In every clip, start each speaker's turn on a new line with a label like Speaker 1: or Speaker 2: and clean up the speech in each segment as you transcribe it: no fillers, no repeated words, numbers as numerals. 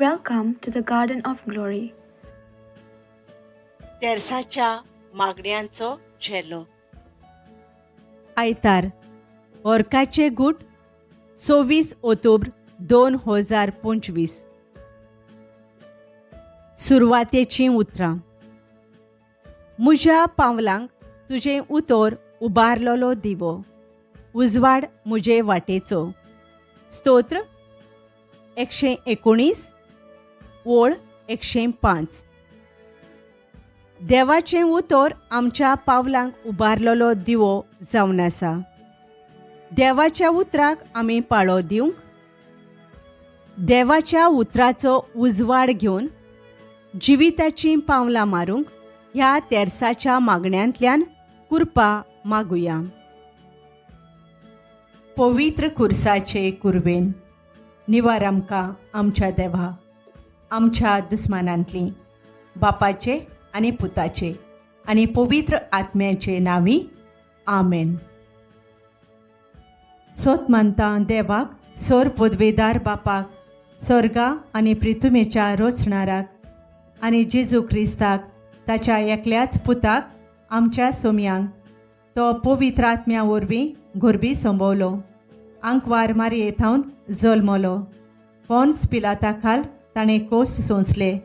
Speaker 1: Welcome to the Garden of Glory.
Speaker 2: तेर्साच्या मागण्यांचो झेलो.
Speaker 3: आयतार ओर्काचे गूट 26 ऑक्टोबर 2025. सुरवातेचीं उतरां. म्हज्या पावलांक तुजें उतर उबारलेलो दिवो, उजवाड म्हजे वाटेचो. स्तोत्र 119 ओळ 105. देवाचें उतर आमच्या पावलांक उबारलेलो दिवो जावन आसा. देवाच्या उतराक आमी पाळो दिवंक, देवाच्या उतराचो उजवाड घेवन जिविताचीं पावलां मारूंक ह्या तेर्साच्या मागण्यांतल्यान कृपा मागुया. पवित्र खुर्साचे कुरवेन निवार आमकां आमच्या देवा, आमच्या दुस्मानांतली, बापाचे आनी पुताचे आनी पवित्र आत्म्याचे नांवी, आमेन. सोत मानता देवाक, सोर पदवेदार बापाक, स्वर्गा आनी प्रिथुमेच्या रोचणाराक आनी जेजू क्रिस्ताक, ताच्या एकल्याच पुताक, आमच्या सोम्यांक, तो पवित्र आत्म्या वरवीं गोरबी संभवलो, आंकवार मारये थावन जल्मलो, पोन्स पिलाता खाल ताणें कोश्ट सोंसले,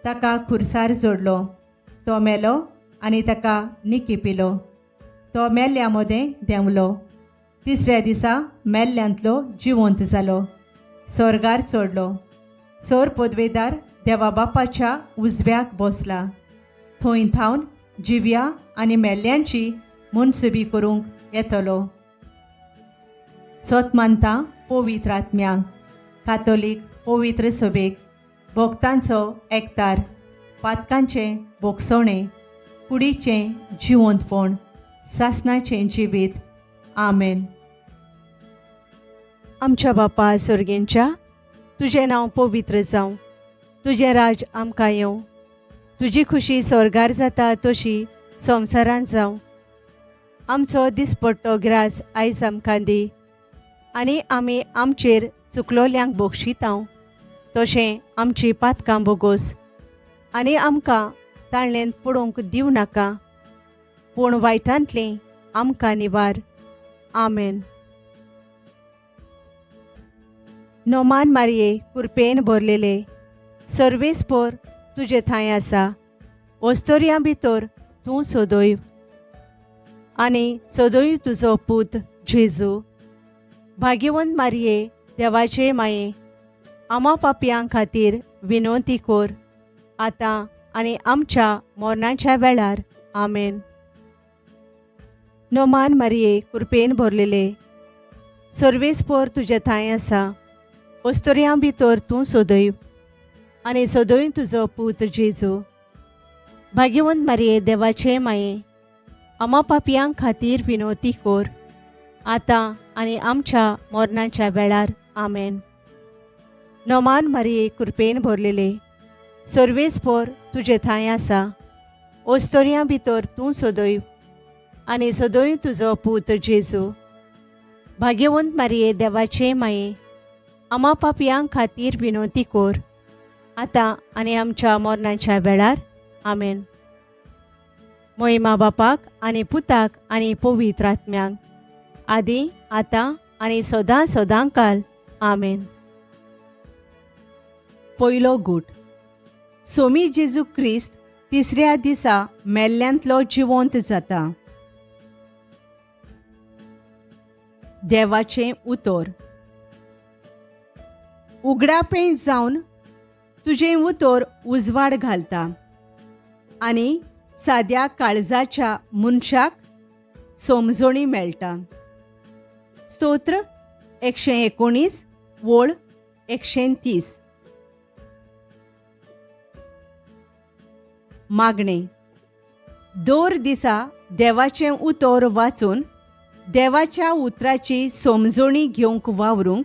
Speaker 3: ताका खुर्सार जोडलो, तो मेलो आनी ताका निकी पिलो, तो मेल्ल्या मदें देंवलो, तिसऱ्या दिसा मेल्ल्यांतलो जिवंत जालो, स्वर्गार चडलो, सोर पदवेदार देवा बापाच्या उजव्याक बसला, थंय थावन जिव्या आनी मेल्ल्यांची मनसुबी करूंक येतलो. सोत मानता पवित्र आत्म्यांक, कातोलीक पवित्र सभेक, भक्तांचो एकतार, पातकांचें भोगसणें, कुडीचें जिवंतपण, सासणाचें जिवीत. आमेन. आमच्या बापा सर्गेंच्या, तुजें नांव पवित्र जावं, तुजें राज आमकां येवं, तुजी खुशी स्वर्गार जाता तशी संवसारांत जावं. आमचो दिसपट्टो ग्रास आयज आमकां दी, आनी आमी आमचेर चुकलोल्यांक बक्षितांव तशें आमची पातकां बोगोस, आनी आमकां ताळ्ळेंत पडोवंक दिवं नाका, पूण वायटांतलीं आमकां निवार. आमेन. नोमान मारये कुरपेन भरलेले, सर्वेस्पोर तुजे थंय आसा, ओस्तोरयां भितर तूं सदैव आनी सदैव तुजो पूत जेजू. भाग्यवंत मारये देवाचे माये, आमा पापयां खातीर विनवती कर, आतां आनी आमच्या मरणाच्या वेळार. आमेन. नोमान मारये कुरपेन भरलेले, सर्वेस्पोर तुजे थंय आसा, ओस्तोरयां भितर तूं सदैव आनी सदैव तुजो पूत जेजू. भाग्यवंत मारये देवाचे माये, आमा पापयां खातीर विनवती कर, आतां आनी आमच्या मरणाच्या वेळार. आमेन. नोमान मारये कुरपेन भरलेले, सर्वेस्पोर तुजे थंय आसा, ओस्तोरयां भितर तूं सदैव आनी सदैव तुजो पूत जेजू. भाग्यवंत मारये देवाचे माये, आमा पापयां खातीर विनवती कर, आतां आनी आमच्या मरणाच्या वेळार. आमेन. मोहिमा बापाक आनी पुताक आनी पवित्र आत्म्यांक, आदी आतां आनी सदां सदां काल. आमेन. पयलो गूट. सोमी जेजू क्रिस्त तिसऱ्या दिसा मेल्ल्यांतलो जिवंत जाता. देवाचें उतर. उगडापें जावन तुजें उतर उजवाड घालता आनी साद्या काळजाच्या मनशाक समजणी मेळटा. स्तोत्र 119 ओळ 130. मागणें. दर दिसा देवाचें उतर वाचून देवाच्या उतराची समजणी घेवंक वावरूंक,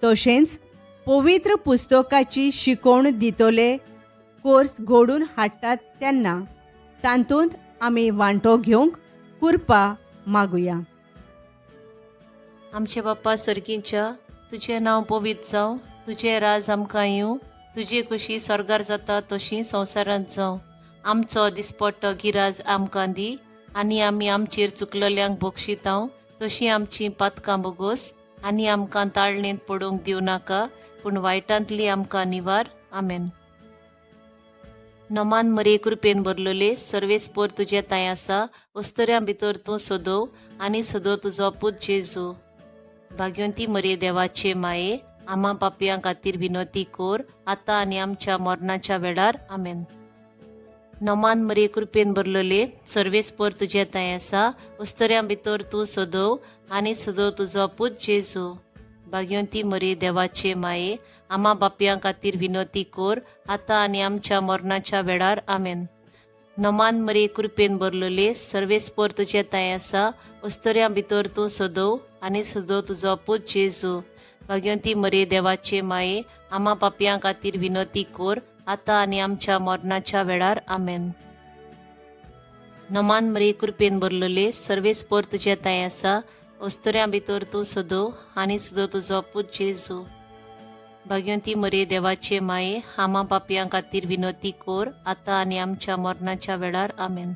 Speaker 3: तशेंच पवित्र पुस्तकाची शिकवण दितले कोर्स घडोवन हाडटात तेन्ना तातूंत आमी वांटो घेवंक कृपा मागुया.
Speaker 4: आमचे बाप्पा सर्गींच्या, तुजें नांव पवित्र जावं, तुजें राज आमकां येवं, तुजी खुशी स्वर्गार जाता तशी संवसारांत जावं. आमचो दिसपट्टो गिराज आमकां दी आनी आमी आमचेर चुकलल्यांक बक्षितांव तशी आमची पातकां बोगोस आनी आमकां ताळणेंत पडूंक दिवं नाका, पूण वायटांतली आमकां निवार. आमेन. नमान मरे कृपेन भरलेले, सर्वेस्पर तुजे तांय आसा, अस्तुऱ्यां भितर तूं सदोव आनी सदो तुजो पूत जेजू. भाग्यवंती मरे देवाचे माये, आमा पापयां खातीर विनोती कोर, आतां आनी आमच्या मरणाच्या वेळार. आमेन. नमान मरे कृपेन भरलेले, सर्वेस्पर तुजे तांय आसा, अस्तुऱ्यां भितर तूं सदोव आनी सदो तुजो पूत जेजू. भाग्यवंती मरे देवाचे माये, आमा बापयां खातीर विनोती कोर, आतां आनी आमच्या मरणाच्या वेळार. आमेन. नमान मरे कृपेन भरलेले, सर्वेस्पर तुजे तांय आसा, अस्तुऱ्यां भितर तूं सदोव आनी सदो तुजो पूत जेजू. भाग्यवंती मरे देवाचे माये, आमा पापयां खातीर विनोती कोर, आतां आनी आमच्या मरणाच्या वेळार. आमेन. नमान मरे कृपेन भरलेले, सर्वेस्पर तुजे तांय आसा, अस्तुऱ्यां भितर तूं सदोव आनी सदो तुजो पूत जेजू. भाग्यवंती मरे देवाचे माये, आमा पापयां खातीर विनोती कोर, आतां आनी आमच्या मरणाच्या वेळार. आमेन.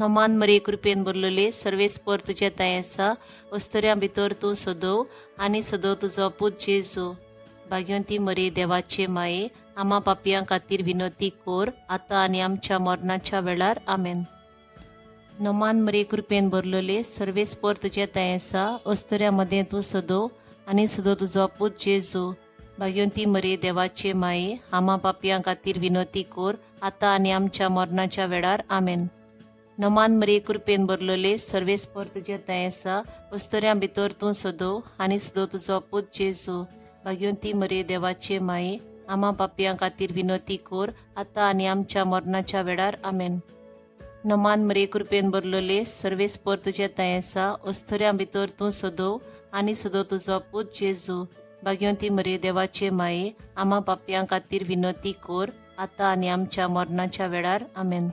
Speaker 4: नमान मरे कृपेन भरलेले, सर्वेस्पर तुजे तांय आसा, अस्तुऱ्यां भितर तूं सदोव आनी सदो तुजो पूत जेजू. भाग्यवंती मरे देवाचे माये, आमा पापयां खातीर विनोती कोर, आतां आनी आमच्या मरणाच्या वेळार. आमेन. नमान मरे कृपेन भरलेले, सर्वेस्पर तुजे तांय आसा, अस्तुऱ्यां मदें तूं सदोव आनी सदो तुजो पूत जेजू. भाग्यवंती मरे देवाचे माये, आमा पापयां खातीर विनोती कोर, आतां आनी आमच्या मरणाच्या वेळार. आमेन. नमान मरे कृपेन भरलेले, सर्वेस्पर तुजे तांय आसा, अस्तुऱ्यां भितर तूं सदोव आनी सदो तुजो पूत जेजू. भाग्यवंती मरे देवाचे माये, आमा पापयां खातीर विनोती कोर, आतां आनी आमच्या मरणाच्या वेळार. आमेन. नमान मरे कृपेन भरलेले, सर्वेस्पर तुजे तांय आसा, अस्तुऱ्यां भितर तूं सदोव आनी सदो तुजो पूत जेजू. भाग्यवंती मरे देवाचे माये, आमा पापयां खातीर विनोती कोर, आतां आनी आमच्या मरणाच्या वेळार. आमेन.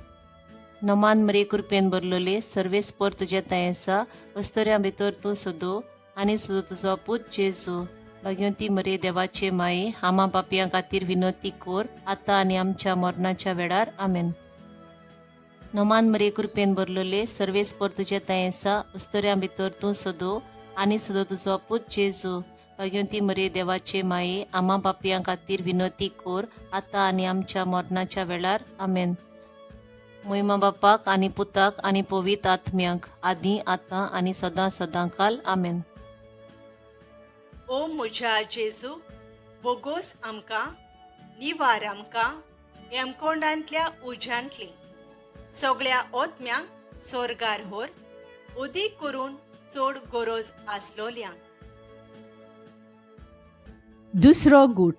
Speaker 4: नमान मरे कृपेन भरलेले, सर्वेस्पर तुजे तांय आसा, अस्तुऱ्यां भितर तूं सदोव आनी सदो तुजो पूत जेजू. भाग्यवंती मरे देवाचे माये, आमा पापयां खातीर विनोती कोर, आतां आनी आमच्या मरणाच्या वेळार. आमेन. नमान मरे कृपेन भरलेले, सर्वेस्पर तुजे तांय आसा, अस्तुऱ्यां भितर तूं सदोव आनी सदो तुजो पूत जेजू. भाग्यवंती मरे देवाचे माये, आमा पापयां खातीर विनोती कोर, आतां आनी आमच्या मरणाच्या वेळार. आमेन. मोहिमा बापाक आनी पुताक आनी पवित्र आत्म्याक, आदी आतां आनी सदां सदां काल. आमेन.
Speaker 2: ओ म्हज्या जेजू, बोगोस आमकां, निवार आमकां हेमकोंडांतल्या उज्यांतली सगळ्या ओतम्यांक सोर्गार होर, उदीक करून चड गरज आसलोल्यांक.
Speaker 3: दुसरो गूट.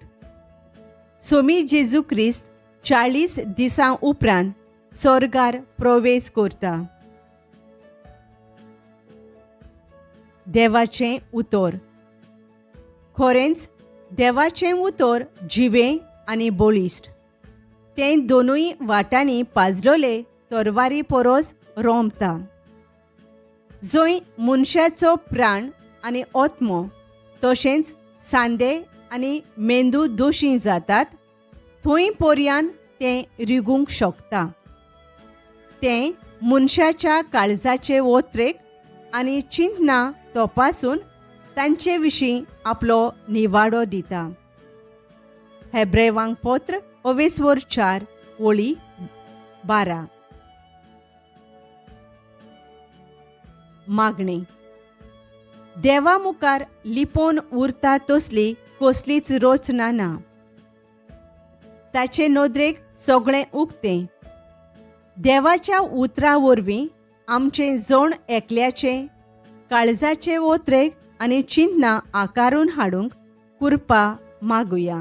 Speaker 3: सोमी जेजू क्रिस्त 40 दिसां उपरांत सोर्गार प्रवेश करता. देवाचें उतर. खरेंच देवाचें उतर जिवें आनी बळिश्ट, तें दोनूय वाटांनी पाजलोले तरवारी परस रोमता, जंय मनशाचो प्राण आनी आत्मो तशेंच सांदे आनी मेंदू दोशी जातात थंय पर्यान तें रिगूंक शकता. तें मनशाच्या काळजाचे ओत्रेक आनी चिंतना तपासून तांचे विशीं आपलो निवाडो दिता. हेब्रेवांक पत्र 4 ओळी 12. मागणी. देवा मुखार लिपोवन उरता तसली कसलीच रचना ना. ताचे नदरेक सगळें उक्तें. देवाच्या उतरा वरवीं आमचें जण एकल्याचें काळजाचे ओत्रेक आनी चिंतना आकारून हाडूंक कृपा मागुया.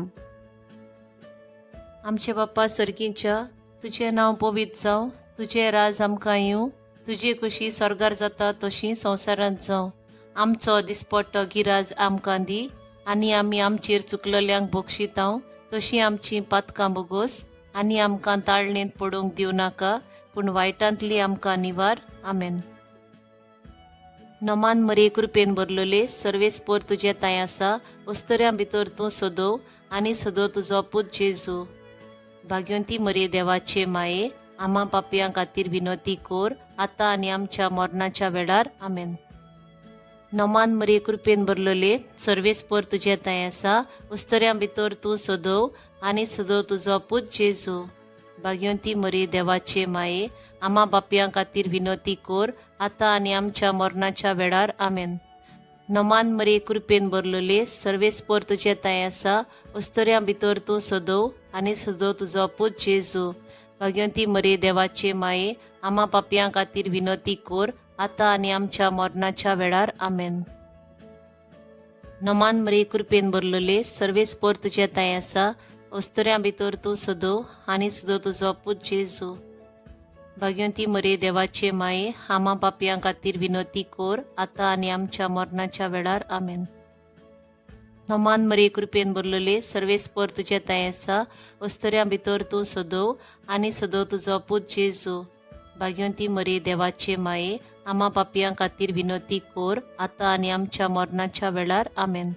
Speaker 4: आमचे बाप्पा सर्गींच्या, तुजें नांव पवित्र जावं, तुजें राज आमकां येवं, तुजी खुशी स्वर्गार जाता तशी संवसारांत जावं. आमचो दिसपट्टो गिराज आमकां दी आनी आमी आमचेर चुकलल्यांक बक्षितांव तशी आमची पातकां बोगोस आनी आमकां ताळणेंत पडूंक दिवं नाका, पूण वायटांतली आमकां निवार. आमेन. नमान मरे कृपेन भरलेले, सर्वेस्पर तुजे तांय आसा, अस्तुऱ्यां भितर तूं सदोव आनी सदो तुजो पूत जेजू. भाग्यवंती मरिये देवाचे माये, आमा पापयां खातीर विनोती कोर, आतां आनी आमच्या मरणाच्या वेळार. आमेन. नमान मरिये कृपेन भरलेले, सर्वेस्पर तुजे थंय आसा, उस्तऱ्यां भितर तूं सदोव आनी सदो तुजो पूत जेजू. भाग्यवंती मरिये देवाचे माये, आमा बापयां खातीर विनोती कोर, आतां आनी आमच्या मरणाच्या वेळार. आमेन. नमान मरिये कृपेन भरलेले, सर्वेस्पर तुजे थंय आसा, उस्तऱ्यां भितर तूं सदोव आनी सदो तुजो पूत जेजू. भाग्यवंती मरिये देवाचे माये, आमा पापयां खातीर विनोती कोर, आतां आनी आमच्या मरणाच्या वेळार. आमेन. नमान मरिये कृपेन भरलेले, सर्वेस्पर तुजे थंय आसा, अस्तुऱ्यां भितर तूं सदो आनी सदो तुजो पूत जेजू. भाग्यवंती मरिये देवाचे माये, आमा पापयां खातीर विनोती कोर, आतां आनी आमच्या मरणाच्या वेळार. आमेन. नमान मरिये कृपेन भरलेले, सर्वेस्पर तुजे थंय आसा, अस्तुऱ्यां भितर तूं सदो आनी सदो तुजो पूत जेजू. भाग्यवंती मरिये देवाचे माये, आमा पापयां खातीर विनोती कोर, आतां आनी आमच्या मरणाच्या वेळार. आमेन.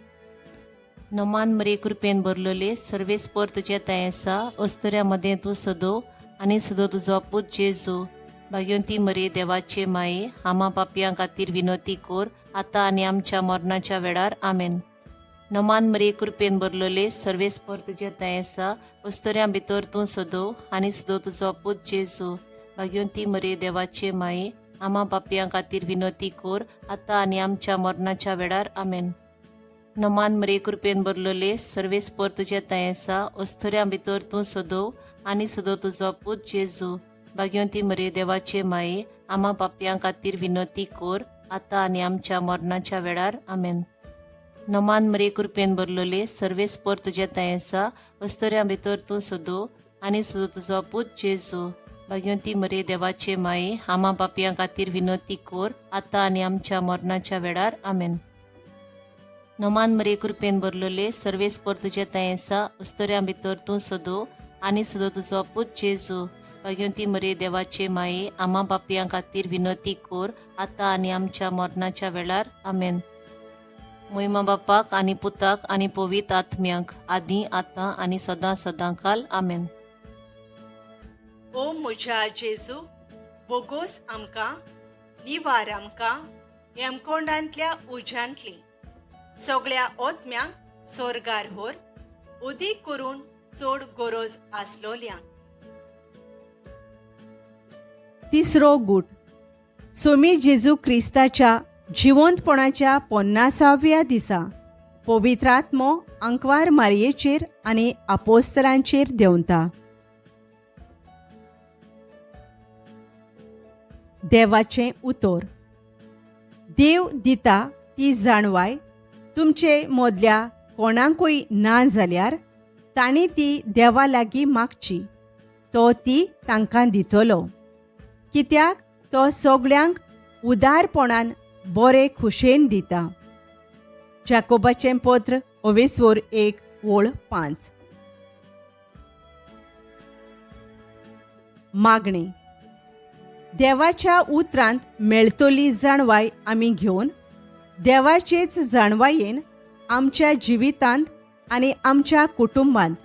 Speaker 4: नमान मरिये कृपेन भरलेले, सर्वेस्पर तुजे थंय आसा, अस्तुऱ्यां मदें तूं सदो आनी सदो तुजो पूत जेजू. भाग्यवंती मरिये देवाचे माये, आमा पापयां खातीर विनोती कोर, आतां आनी आमच्या मरणाच्या वेळार. आमेन. नमान मरिये कृपेन भरलेले, सर्वेस्पर तुजे थंय आसा, अस्तुऱ्यां भितर तूं सदो आनी सदो तुजो पूत जेजू. भाग्यवंती मरिये देवाचे माये, आमा पापयां खातीर विनोती कोर, आतां आनी आमच्या मरणाच्या वेळार. आमेन. नमान मरिये कृपेन भरलेले, सर्वेस्पर तुजे थंय आसा, अस्तुऱ्यां भितर तूं सदो आनी सदो तुजो पूत जेजू. भाग्यवंती मरिये देवाचे माये, आमा पापयां खातीर विनोती कोर, आतां आनी आमच्या मरणाच्या वेळार. आमेन. नमान मरिये कृपेन भरलेले, सर्वेस्पर तुजे थंय आसा, अस्तुऱ्यां भितर तूं सदो आनी सदो तुजो पूत जेजू. भाग्यवंती मरिये देवाचे माये, आमा पापयां खातीर विनोती कोर, आतां आनी आमच्या मरणाच्या वेळार. आमेन. नमान मरिये कृपेन भरलेले, सर्वेस्पर तुजे थंय आसा, अस्तुऱ्यां भितर तूं सदो आनी सदो तुजो पूत जेजू. भाग्यवंती मरिये देवाचे माये, आमा पापयां खातीर विनोती कोर, आतां आनी आमच्या मरणाच्या वेळार. आमेन. मोहिमा बापाक आनी पुताक आनी पवित्र आत्म्याक, आदीं आतां आनी सदां सदां काल. आमेन.
Speaker 2: ओ म्हज्या जेजू, बोगोस आमकां, निवार आमकां हेमकोंडांतल्या उज्यांतली, सगळ्या ओतम्यांक सोर्गार होर, उदीक करून चड गरज आसलोल्यांक.
Speaker 3: तिसरो गूट सोमी जेजू क्रिस्ताच्या जिवंतपणाच्या 50व्या दिसा पवित्र आत्मो आंकवार मारयेचेर आनी आपोस्तलांचेर देंवता. देवाचें उतर. देव दिता ती जाणवाय तुमचे मदल्या कोणाकूय ना जाल्यार तांणी ती देवा लागीं मागची, तो ती तांकां दितलो. कित्याक तो सगळ्यांक उदारपणान बरे खुशेन दिता. जाकोबाचें पत्र 1:5. मागणें. देवाच्या उतरांत मेळतली जाणवाय आमी घेवन देवाचेच जाणवायेन आमच्या जिवितांत आनी आमच्या कुटुंबांत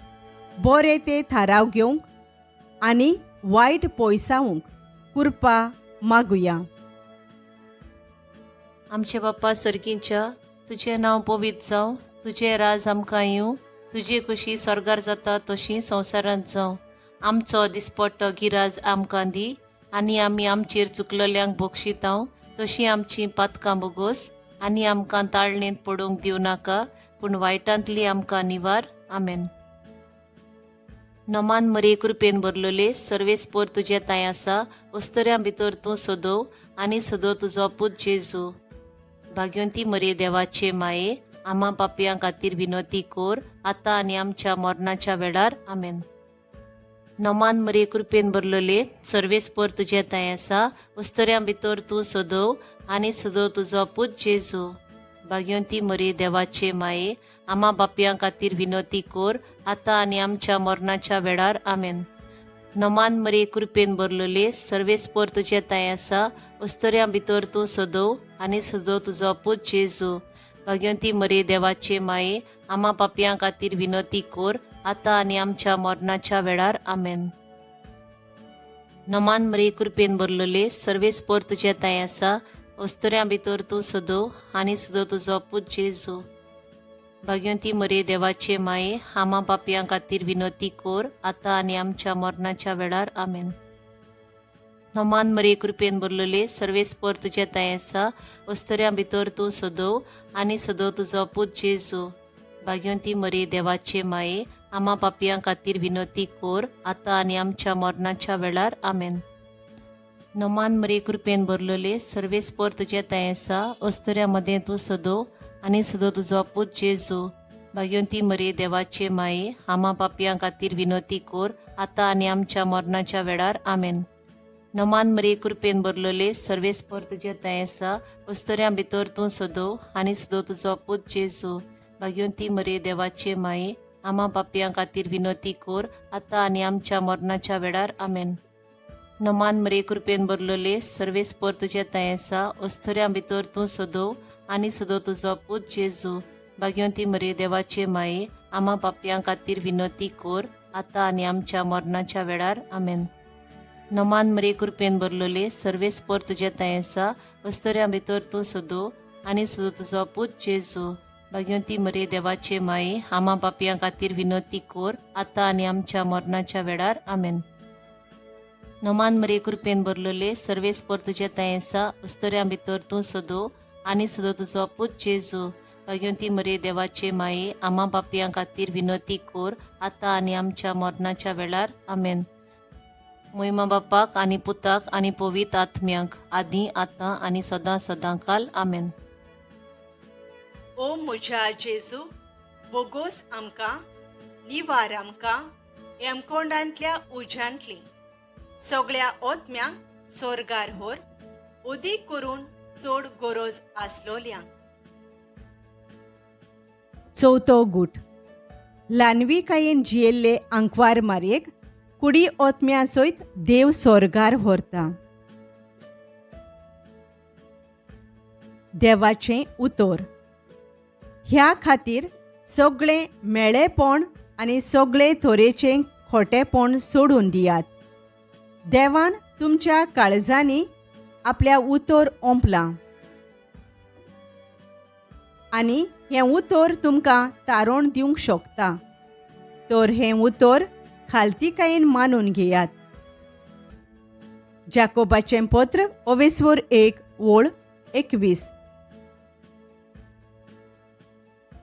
Speaker 3: बरे ते थाराव घेवंक आनी वायट पयसावंक कृपा मागुया.
Speaker 4: आमचे बाप्पा सर्गींच्या, तुजें नांव पवित्र जावं, तुजें राज आमकां येवं, तुजी खुशी स्वर्गार जाता तशी संवसारांत जावं. आमचो दिसपट्टो गिराज आमकां दी, आनी आमी आमचेर चुकलल्यांक बक्षितांव तशी आमची पातकां बोगोस, आनी आमकां ताळणेंत पडूंक दिवं नाका, पूण वायटांतली आमकां निवार. आमेन. नमान मरिये कृपेन भरलेले, सर्वेस्पर तुजे थंय आसा, अस्तुऱ्यां भितर तूं सदो आनी सदो तुजो पूत जेजू. भाग्यवंती मरिये देवाचे माये, आमा पापयां खातीर विनोती कोर, आतां आनी आमच्या मरणाच्या वेळार. आमेन. नमान मरिये कृपेन भरलेले, सर्वेस्पर तुजे थंय आसा, अस्तुऱ्यां भितर तूं सदो आनी सदो तुजो पूत जेजू. भाग्यवंती मरिये देवाचे माये, आमा बापयां खातीर विनोती कोर, आतां आनी आमच्या मरणाच्या वेळार. आमेन. नमान मरिये कृपेन भरलेले, सर्वेस्पर तुजे थंय आसा, अस्तुऱ्यां भितर तूं सदो आनी सदो तुजो पूत जेजू. भाग्यवंती मरे देवाचे माये, आमा पापयां खातीर विनोती कोर, आतां आनी आमच्या मरणाच्या वेळार. आमेन. नमान मरे कृपेन भरलेले, सर्वेस्पर तुजे तांय आसा, अस्तुऱ्यां भितर तूं सदो आनी सदो तुजो पूत जेजू. भाग्यवंती मरे देवाचे माये, आमा पापयां खातीर विनोती कोर, आतां आनी आमच्या मरणाच्या वेळार. आमेन. नमान मरे कृपेन भरलेले, सर्वेस्पर तुजे तांय आसा, अस्तुऱ्यां भितर तूं सदो आनी सदो तुजो पूत जेजू. भाग्यवंती मरे देवाचे माये, आमा पापयां खातीर विनोती कोर, आतां आनी आमच्या मरणाच्या वेळार. आमेन. नमान मरे कृपेन भरलेले, सर्वेस्पर तुजे तांय आसा, अस्तुऱ्यां मदें तूं सदो आनी सदो तुजो पूत जेजू. भाग्यवंती मरे देवाचे माये, आमा पापयां खातीर विनोती कोर, आतां आनी आमच्या मरणाच्या वेळार. आमेन. नमान मरे कृपेन भरलेले, सर्वेस्पर तुजे तांय आसा, अस्तुऱ्यां भितर तूं सदो आनी सदो तुजो पूत जेजू. भाग्यवंती मरे देवाचे माये, आमा पापयां खातीर विनोती कोर, आतां आनी आमच्या मरणाच्या वेळार. आमेन. नमान मरे कृपेन भरलेले, सर्वेस्पर तुजे तांय आसा, अस्तुऱ्यां भितर तूं सदो आनी सदो तुजो पूत जेजू. भाग्यवंती मरे देवाचे माये, आमा पापयां खातीर विनोती कोर, आतां आनी आमच्या मरणाच्या वेळार. आमेन. नमान मरे कृपेन भरलेले, सर्वेस्पर तुजे तांय आसा, अस्तुऱ्यां भितर तूं सदो आनी सदो तुजो पूत जेजू. भाग्यवंती मरे देवाचे माये, आमा पापयां खातीर विनोती कोर, आतां आनी आमच्या मरणाच्या वेळार. आमेन. नमान मरे कृपेन भरलेले, सर्वेस्पर तुजे तांय आसा, अस्तुऱ्यां भितर तूं सदो आनी सदो तुजो पूत जेजू. भाग्यवंती मरे देवाचे माये, आमा पापयां खातीर विनोती कोर, आतां आनी आमच्या मरणाच्या वेळार. आमेन. मोहिमा बापाक आनी पुताक आनी पवित्र आत्म्याक, आदी आतां आनी सदां सदां काल. आमेन.
Speaker 2: ओ म्हज्या जेजू, बोगोस आमकां, निवार आमकां हेमकोंडांतल्या उज्यांतली सगळ्या ओतम्यांक सोर्गार होर, उदीक करून चड गरज आसलोल्यांक.
Speaker 3: चवथो गूट. ल्हानविकायेन जियेल्ले आंकवार मारयेक कुडी ओतम्या सयत देव सोर्गार व्हरता. देवाचें उतर. ह्या खातीर सगळें मेळेपण आनी सगळे तरेचें खोटेपण सोडून दियात. देवान तुमच्या काळजांनी आपल्या उतर ओंपलां आनी हें उतर तुमकां तारोण दिवंक शकता, तर हें उतर खालतीकायेन मानून घेयात. जाकोबाचें पत्र ओवेस्वर 1 ओळ 21.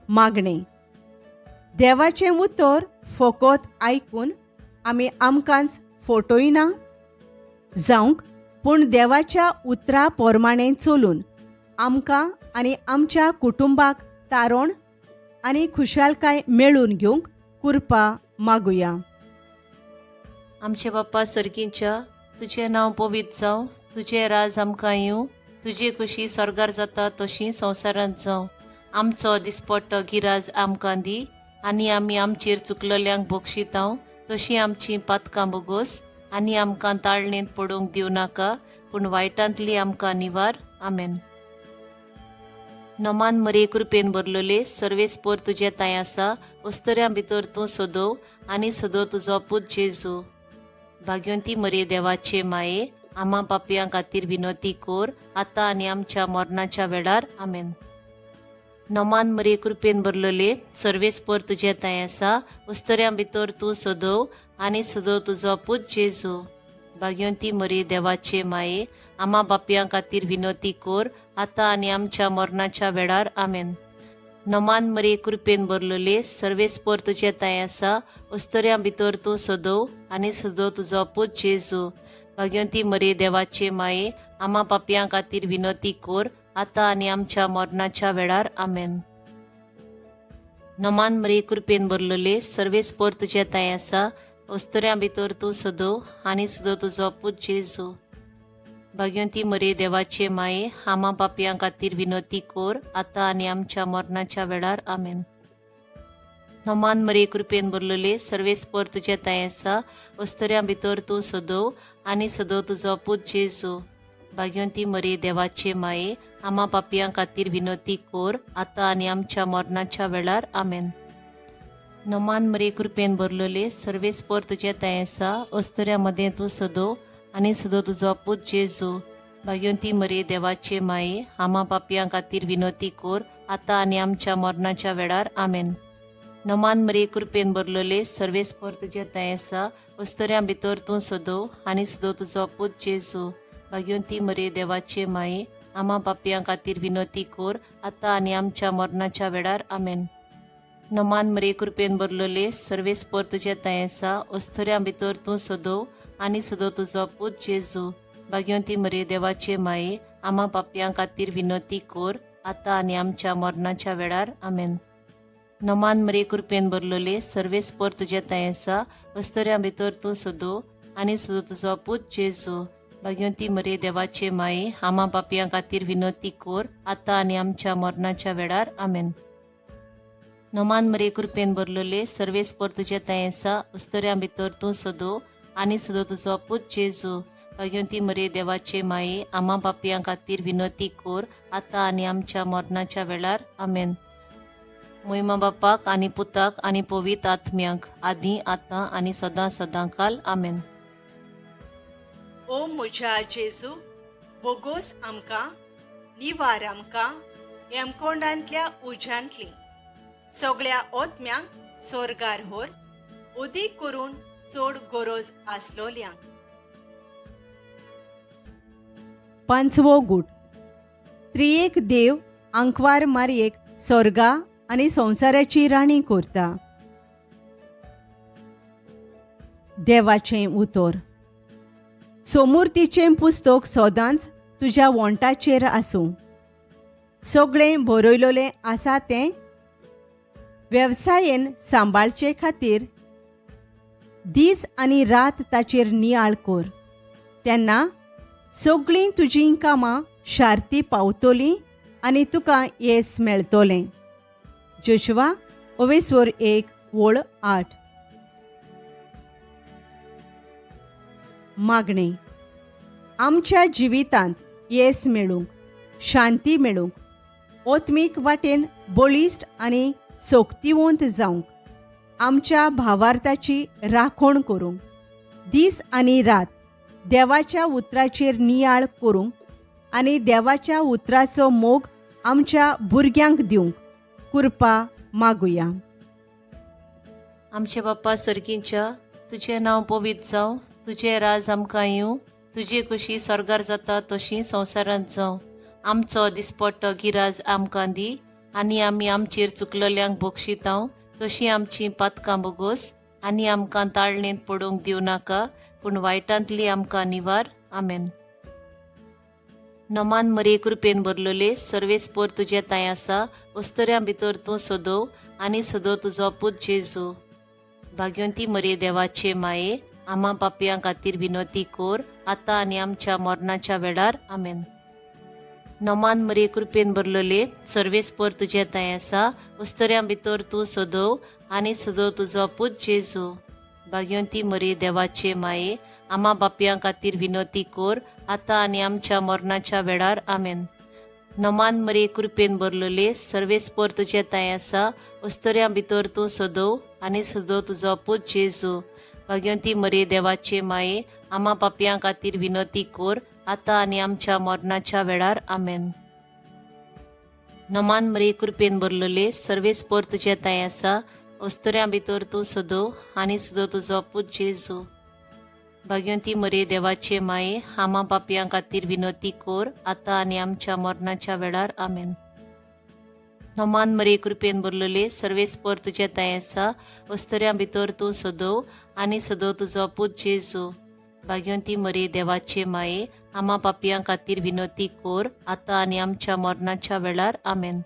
Speaker 3: मागणें. देवाचें उतर फकत आयकून आमी आमकांच फटयना जावंक, पूण देवाच्या उतरा प्रमाणें चलून आमकां आनी आमच्या कुटुंबाक तारण आनी खुशालकाय मेळून घेवंक कृपा मागुया.
Speaker 4: आमचे बाप्पा सर्गींच्या, तुजें नांव पवित्र जावं, तुजें राज आमकां येवं, तुजी खुशी स्वर्गार जाता तशी संवसारांत जावं. आमचो दिसपट्टो गिराज आमकां दी, आनी आमी आमचेर चुकलल्यांक बक्षितांव तशी आमची पातकां बोगोस, आनी आमकां ताळणेंत पडूंक दिवं नाका, पूण वायटांतली आमकां निवार. आमेन. नमान मरे कृपेन भरलेले, सर्वेस्पर तुजे तांय आसा, अस्तुऱ्यां भितर तूं सदो आनी सदो तुजो पूत जेजू. भाग्यवंती मरे देवाचे माये, आमा पापयां खातीर विनोती कोर, आतां आनी आमच्या मरणाच्या वेळार. आमेन. नमान मरे कृपेन भरलेले, सर्वेस्पर तुजे तांय आसा, अस्तुऱ्यां भितर तूं सदो आनी सदो तुजो पूत जेजू. भाग्यवंती मरे देवाचे माये, आमा बापयां खातीर विनोती कोर, आतां आनी आमच्या मरणाच्या वेळार. आमेन. नमान मरे कृपेन भरलेले, सर्वेस्पर तुजे तांय आसा, अस्तुऱ्यां भितर तूं सदो आनी सदो तुजो पूत जेजू. भाग्यवंती मरे देवाचे माये, आमा पापयां खातीर विनोती कोर, आतां आनी आमच्या मरणाच्या वेळार. आमेन. नमान मरे कृपेन भरलेले, सर्वेस्पर तुजे तांय आसा, अस्तुऱ्यां भितर तूं सदो आनी सदो तुजो पूत जेजू. भाग्यवंती मरे देवाचे माये, आमा पापयां खातीर विनोती कोर, आतां आनी आमच्या मरणाच्या वेळार. आमेन. नमान मरे कृपेन भरलेले, सर्वेस्पर तुजे तांय आसा, अस्तुऱ्यां भितर तूं सदो आनी सदो तुजो पूत जेजू. भाग्यवंती मरे देवाचे माये, आमा पापयां खातीर विनोती कोर, आतां आनी आमच्या मरणाच्या वेळार. आमेन. नमान मरे कृपेन भरलेले, सर्वेस्पर तुजे थंय आसा, अस्तुऱ्यां मदें तूं सदो आनी सदो तुजो पूत जेजू. भाग्यवंती मरे देवाचे माये, आमा पापयां खातीर विनोती कोर, आतां आनी आमच्या मरणाच्या वेळार. आमेन. नमान मरे कृपेन भरलेले, सर्वेस्पर तुजे थंय आसा, अस्तुऱ्यां भितर तूं सदो आनी सदो तुजो पूत जेजू. भाग्यवंती मरे देवाचे माये, आमा पापयां खातीर विनोती कोर, आतां आनी आमच्या मरणाच्या वेळार. आमेन. नमान मरे कृपेन भरलेले, सर्वेस्पर तुजे थंय आसा, अस्तुऱ्यां भितर तूं सदो आनी सदो तुजो पूत जेजू. भाग्यवंती मरे देवाचे माये, आमा पापयां खातीर विनोती कोर, आतां आनी आमच्या मरणाच्या वेळार. आमेन. नमान मरे कृपेन भरलेले, सर्वेस्पर तुजे थंय आसा, अस्तुऱ्यां भितर तूं सदो आनी सदो तुजो पूत जेजू. भाग्यवंती मरे देवाचे माये, आमा पापयां खातीर विनोती कोर, आतां आनी आमच्या मरणाच्या वेळार. आमेन. नमान मरे कृपेन भरलेले, सर्वेस्पर तुजे थंय आसा, अस्तुऱ्यां भितर तूं सदो आनी सदो तुजो पूत जेजू. भाग्यवंती मरे देवाचे माये, आमा पापयां खातीर विनोती कोर, आतां आनी आमच्या मरणाच्या वेळार. आमेन. मोहिमा बापाक आनी पुताक आनी पवित्र आत्म्यांक, आदीं आतां आनी सदां सदां काल. आमेन.
Speaker 2: ओ म्हज्या जेजू, बोगोस आमकां, निवार आमकां हेमकोंडांतल्या उज्यांतली, सगळ्या ओतम्यांक सोर्गार होर, उदीक करून चड गरज आसलोल्यांक.
Speaker 3: पांचवो गूट. त्रियेक देव आंकवार मारयेक सोर्गा आनी संवसाराची राणी करता. देवाचें उतर. सोमुर्तीचें पुस्तक सदांच तुज्या वोंटाचेर आसूं. सगळें बरयलोलें आसा तें वेवसायेन सांबाळचे खातीर दीस आनी रात ताचेर नियाळ कर, तेन्ना सगळीं तुजीं कामां शार्ती पावतलीं आनी तुका येस मेळटलें. जोशुआ ओवेस्वर 1:8. मागणें. आमच्या जिवितांत येस मेळूंक, शांती मेळूंक, ओत्मीक वाटेन बळिश्ट आनी सोक्तिवंत जावंक, आमच्या भावार्थाची राखण करूंक, दीस आनी रात देवाच्या उतराचेर नियाळ करूंक आनी देवाच्या उतराचो मोग आमच्या भुरग्यांक दिवंक कृपा मागुया.
Speaker 4: आमचे बाप्पा सर्गींच्या, तुजें नांव पवित्र जावं, तुजें राज आमकां येवं, तुजी खुशी स्वर्गार जाता तशी संवसारांत जावं. आमचो दिसपट्टो गिराज आमकां दी आनी आमी आमचेर चुकलल्यांक बक्षितांव तशी आमची पातकां बोगोस आनी आमकां ताळणेंत पडूंक दिवं नाका, पूण वायटांतली आमकां निवार. आमेन. नमान मरे कृपेन भरलेले, सर्वेस्पर तुजे थंय आसा, अस्तुऱ्यां भितर तूं सदो आनी सदो तुजो पूत जेजू. भाग्यवंती मरे देवाचे माये, आमा पापयां खातीर विनोती कोर, आतां आनी आमच्या मरणाच्या वेळार. आमेन. नमान मरे कृपेन भरलेले, सर्वेस्पर तुजे थंय आसा, अस्तुऱ्यां भितर तूं सदो आनी सदो तुजो पूत जेजू. भाग्यवंती मरे देवाचे माये, आमा बापयां खातीर विनोती कोर, आतां आनी आमच्या मरणाच्या वेळार. आमेन. नमान मरे कृपेन भरलेले, सर्वेस्पर तुजे थंय आसा, अस्तुऱ्यां भितर तूं सदो आनी सदो तुजो पूत जेजू. भाग्यवंती मरे देवाचे माये, आमा पापयां खातीर विनोती कोर, आतां आनी आमच्या मरणाच्या वेळार. आमेन. नमान मरे कृपेन भरलेले, सर्वेस्पर तुजे थंय आसा, अस्तुऱ्यां भितर तूं सदो आनी सदो तुजो पूत जेजू. भाग्यवंती मरे देवाचे माये, आमा पापयां खातीर विनोती कोर, आतां आनी आमच्या मरणाच्या वेळार. आमेन. नमान मरे कृपेन भरलेले, सर्वेस्पर तुजे थंय आसा, अस्तुऱ्यां भितर तूं सदो आनी सदो तुजो पूत जेजू. भाग्यवंती मरे देवाचे माये, आमा पापयां खातीर विनोती कोर, आतां आनी आमच्या मरणाच्या वेळार. आमेन.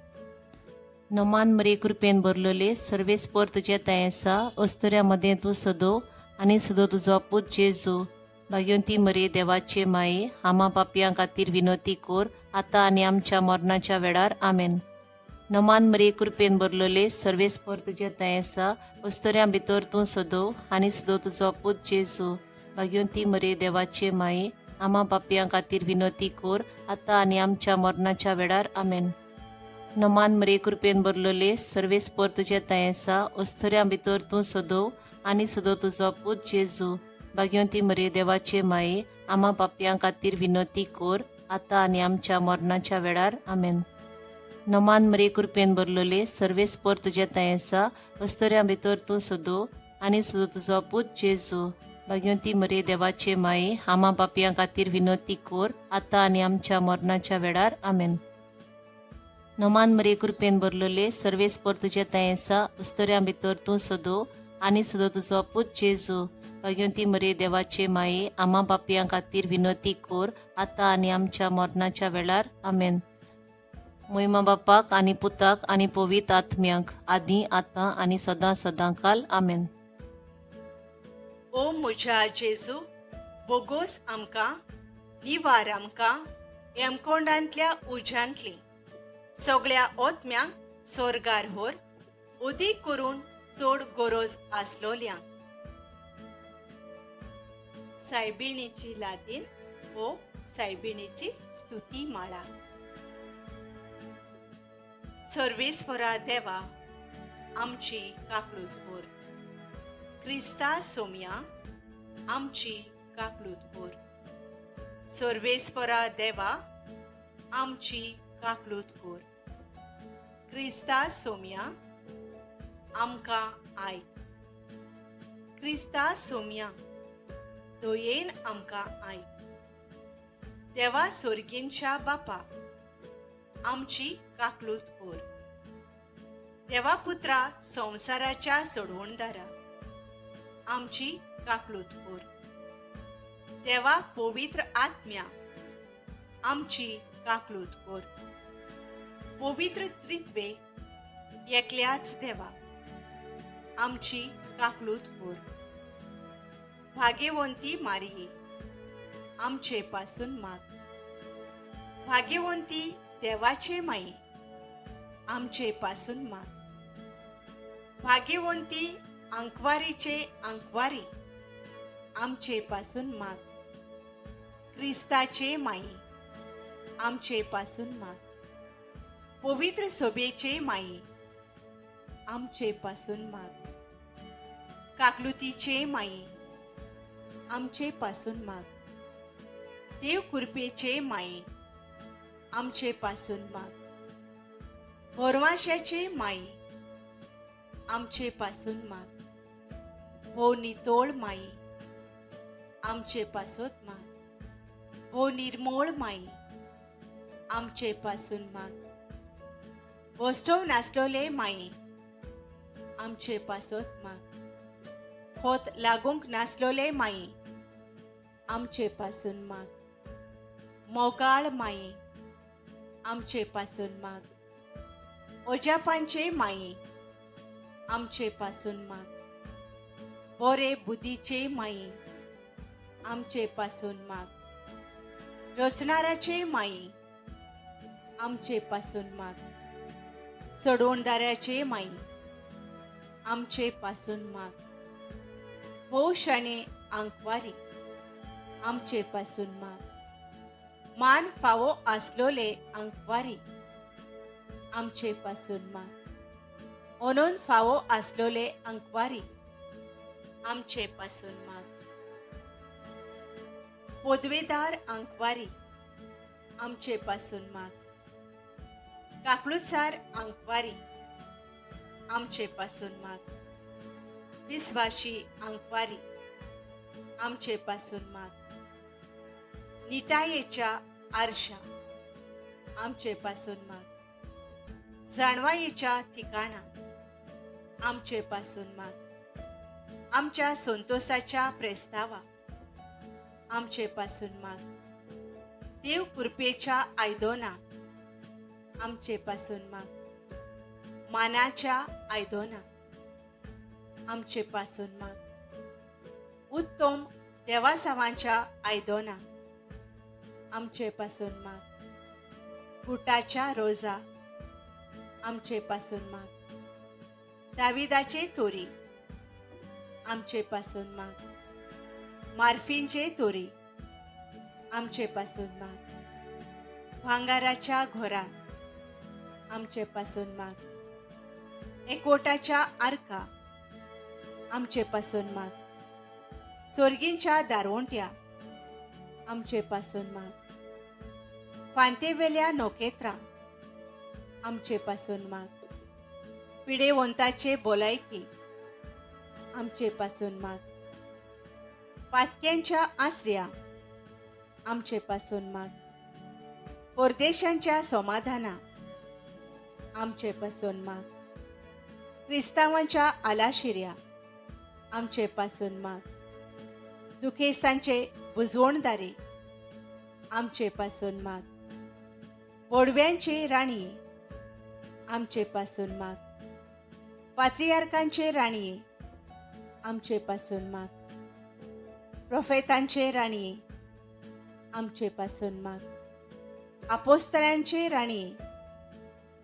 Speaker 4: नमान मरे कृपेन भरलेले, सर्वेस्पर तुजे थंय आसा, अस्तुऱ्यां मदें तूं सदो आनी सदो तुजो पूत जेजू. भाग्यवंती मरे देवाचे माये, आमा पापयां खातीर विनोती कोर, आतां आनी आमच्या मरणाच्या वेळार. आमेन. नमान मरे कृपेन भरलेले, सर्वेस्पर तुजे थंय आसा, अस्तुऱ्यां भितर तूं सदो आनी सदो तुजो पूत जेजू. भाग्यवंती मरे देवाचे माये, आमा पापयां खातीर विनोती कोर आतां आनी आमच्या मरणाच्या वेळार. आमेन. नमान मरे कृपेन भरलेले सर्वेस्पर तुजे थंय आसा, अस्तुऱ्यां भितर तूं सदो आनी सदो तुजो पूत जेजू. भाग्यवंती मरे देवाचे माये, आमा पापयां खातीर विनोती कोर आतां आनी आमच्या मरणाच्या वेळार. आमेन. नमान मरे कृपेन भरलेले सर्वेस्पर तुजे थंय आसा, अस्तुऱ्यां भितर तूं सदो आनी सदो तुजो पूत जेजू. भाग्यवंती मरे देवाचे माये, आमा पापयां खातीर विनोती कोर आतां आनी आमच्या मरणाच्या वेळार. आमेन. नमान मरे कृपेन भरलेले सर्वेस्पर तुजे थंय आसा, अस्तुऱ्यां भितर तूं सदो आनी सदो तुजो पूत जेजू. भाग्यवंती मरे देवाचे माये, आमा पापयां खातीर विनोती कोर आतां आनी आमच्या मरणाच्या वेळार. आमेन. मोहिमा बापाक आनी पुताक आनी पवित्र आत्म्यांक, आदी आतां आनी सदां सदां काल. आमेन.
Speaker 2: ओ म्हज्या जेजू, बोगोस आमकां, निवार आमकां हेमकोंडांतल्या उज्यांतली सगळ्या ओतम्यांक सोर्गार होर, उदीक करून चड गरज आसलोल्यांक. सायबिणीची लादीन हो सायबिणीची स्तुती माळा. सर्वेस्परा देवा, आमची काकळूत कोर. क्रिस्ता सोम्या, आमची काकळूत कोर. सर्वेस्परा देवा, आमची काकळूत कोर. क्रिस्ता सोम्या, आमकां आयक. क्रिस्ता सोम्या, दयेन आमकां आयक. देवा सोर्गींच्या बापा, आमची काकळूत कोर. देवा पुत्रा संवसाराच्या सोडवणदारा, आमची काकळूत कोर. देवा पवित्र आत्म्या, आमची काकळूत कोर. पवित्र त्रित्वे एकल्याच देवा, आमची काकळूत कोर. भाग्यवंती मारिये, आमचे पासून माग. भाग्यवंती देवाचे माये, आमचे पासून माग. भाग्यवंती आंकवारीचे आंकवारी, आमचे पासून माग. क्रिस्ताचे माये, आमचे पासून माग. पवित्र सोबेचे माये, आमचे पासून माग. काकलुतीचे माये, आमचे पासून माग. देव कृपेचे माये, आमचे पासून माग. भोरवाशाचे माये, आमचे पासून माग. भोव नितोळ माये, आमचे पासत माग. भोव निर्मोळ माये, आमचे पासून माग. भोस्टोव नासलोले माये, आमचे पासत माग. खोत लागूंक नासलोले माये, आमचे पासून माग. मोगाळ माये, आमचे पासून माग. ओजापांचे माये, आमचे पासून माग. बोरे बुद्धीचे माये, आमचे पासून माग. रचणाराचे माये, आमचे पासून माग. सोडवणदाराचे माये, आमचे पासून माग. भोवशाणे आंकवारी, आमचे पासून माग. मान फावो आसलोले आंकवारी, आमचे पासून माग. ओनून फावो आसलोले आंकवारी, आमचे पासून माग. पोदवेदार आंकवारी, आमचे पासून माग. काकळुसार आंकवारी, आमचे पासून माग. विस्वाशी आंकवारी, आमचे पासून माग. निटायेच्या आरशा, आमचे पासून माग. जाणवायेच्या ठिकाणा, आमचे पासून माग. आमच्या संतोषाच्या प्रस्तावा, आमचे पासून माग. देव कृपेच्या आयदोना, आमचे पासून माग. मानाच्या आयदोना, आमचे पासून माग. उत्तम देवासावांच्या आयदोना, आमचे पासून माग. गुटाच्या रोजा, आमचे पासून माग. दाविदाचे तोरी, आमचे पासून माग. मार्फींचे तोरी, आमचे पासून माग. भांगाराच्या घोरा आमचे पासून माग. एकवटाच्या आर्का आमचे पासून माग. सोर्गींच्या दारवंट्या आमचे पासून माग. फांतेवेल्या नोकेत्रां आमचे पासून माग. पिडेवंताचे बोलायकी आमचे पासून माग. पातक्यांच्या आसऱ्या आमचे पासून माग. परदेशांच्या समाधाना आमचे पासून माग. क्रिस्तांवांच्या आलाशिऱ्या आमचे पासून माग. दुखेस्तांचे बुजवणदारे आमचे पासून माग. बोडव्यांचे राणये आमचे पासून माग. पात्रियार्कांचे राणये आमचे पासून माग. प्रोफेतांचे राणये आमचे पासून माग. आपोस्तरांचे राणये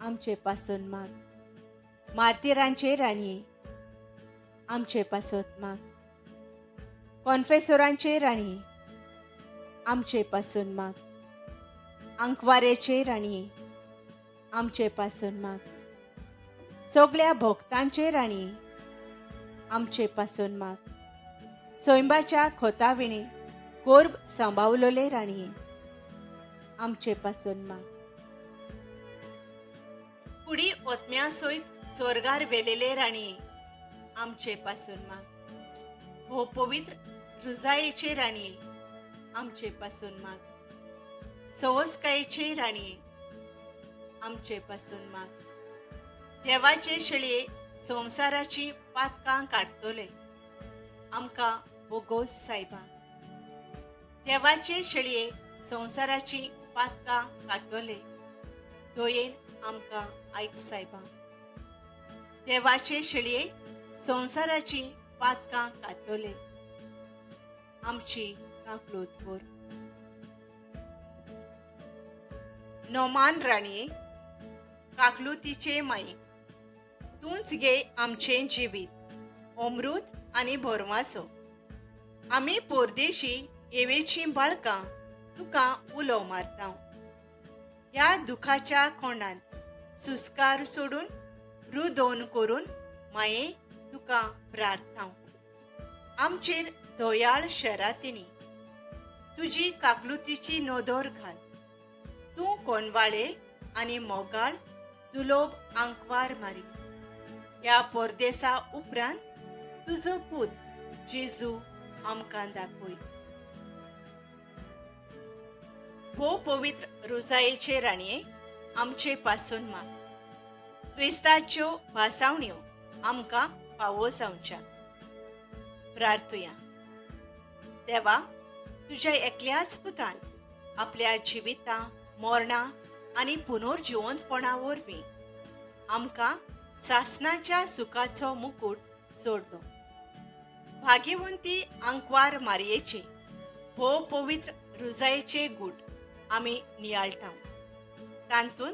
Speaker 2: आमचे पासून माग. मार्तिरांचे राणये आमचे पासून माग. कॉन्फेसोरांचे राणये आमचे पासून माग. आंकवारेचे राणये आमचे पासून माग. सगळ्या भोक्तांचे राणये आमचे पासून माग. सोयंबाच्या खोताविणे कोर्ब सांबावलोले राणये आमचे पासून माग. कुडी ओतम्या सयत सोर्गार वेलेले राणये आमचे पासून माग. हो पवित्र रुजायेचे राणये आमचे पासून माग. सवसकायेचे राणये आमचे पासून माग. देवाचे शेळये संवसाराची पातकां काडटले आमकां बोगोस सायबा. देवाचे शेळये संवसाराची पातकां काडटले दयेन आमकां आयक सायबा. देवाचे शेळये संवसाराची पातकां काडटले आमची काकलूत कर. नोमान राणये काकलुतीचे माये तूंच गे आमचें जिवीत अमृत आनी भरवासो. आमी पोरदेशी येवेचीं बाळकां तुका उलो मारता. ह्या दुखाच्या कोंडांत सुस्कार सोडून रुदोन करून माये तुका प्रार्थना. आमचेर दयाळ शरातिणी तुजी काकलुतीची नदर घाल. तूं कोनवाळे आनी मोगाळ दुलोब आंकवार मारी. ह्या परदेसा उपरांत तुजो पूत जेजू आमकां दाखय. भोव पवित्र रोजायेचे राणये आमचे पासून माग. क्रिस्ताच्यो भासावण्यो आमकां फावो जावच्या. प्रार्थुया. देवा, तुज्या एकल्याच पुतान आपल्या जिविता मरणां आनी पुनर्जिवंतपणा वरवीं आमकां सासनाच्या सुखाचो मुकूट जोडलो. भाग्यवंती आंकवार मारयेचे भोव पवित्र रुजायेचे गूट आमी नियाळटा. तातूंत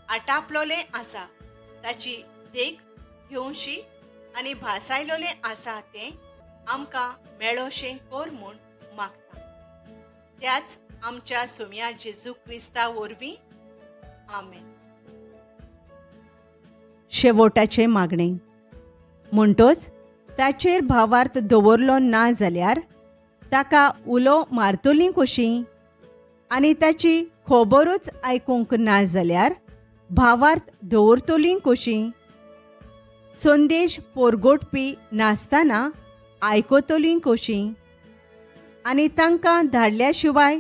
Speaker 2: आटापलोलें आसा ताची देख घेवशी आनी भासायलोलें आसा तें आमकां मेळोशें कर म्हूण मागता. त्याच आमच्या सुम्या जेजू क्रिस्ता वरवीं आमेन.
Speaker 3: शेवोटाचें मागणें म्हणटोच ताचेर भावार्थ दवरलो ना जाल्यार ताका उलो मारतलीं कशीं आनी ताची खबरूच आयकूंक ना जाल्यार भावार्थ दवरतलीं कशीं. संदेश पोरगोटपी नासतना आयकतलीं कशीं आनी तांकां धाडल्या शिवाय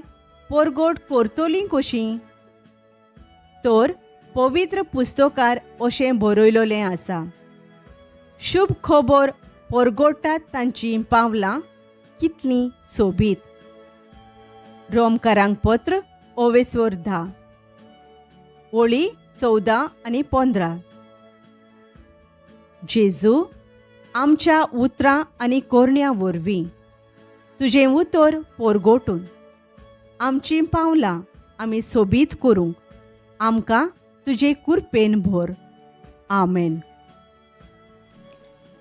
Speaker 3: पोरगोट करतलीं कशीं. तर पवित्र पुस्तकार अशें बरयलोलें आसा, शुभ खबर पोरगोटात तांचीं पावलां कितलीं सोबीत. रोमकारांक पत्र ओवेस्वर 10 ओळी 14 आनी 15. जेजू, आमच्या उतरां आनी कोरण्या वरवीं तुजें उतर पोरगोटून आमचीं पावलां आमी सोबीत करूंक आमकां तुजे कुरपेन भर. आमेन.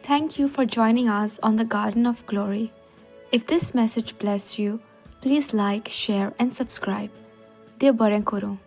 Speaker 1: Thank you for joining us on the Garden of Glory. If this message blessed you, Please like, share and subscribe. देव बरें करूं.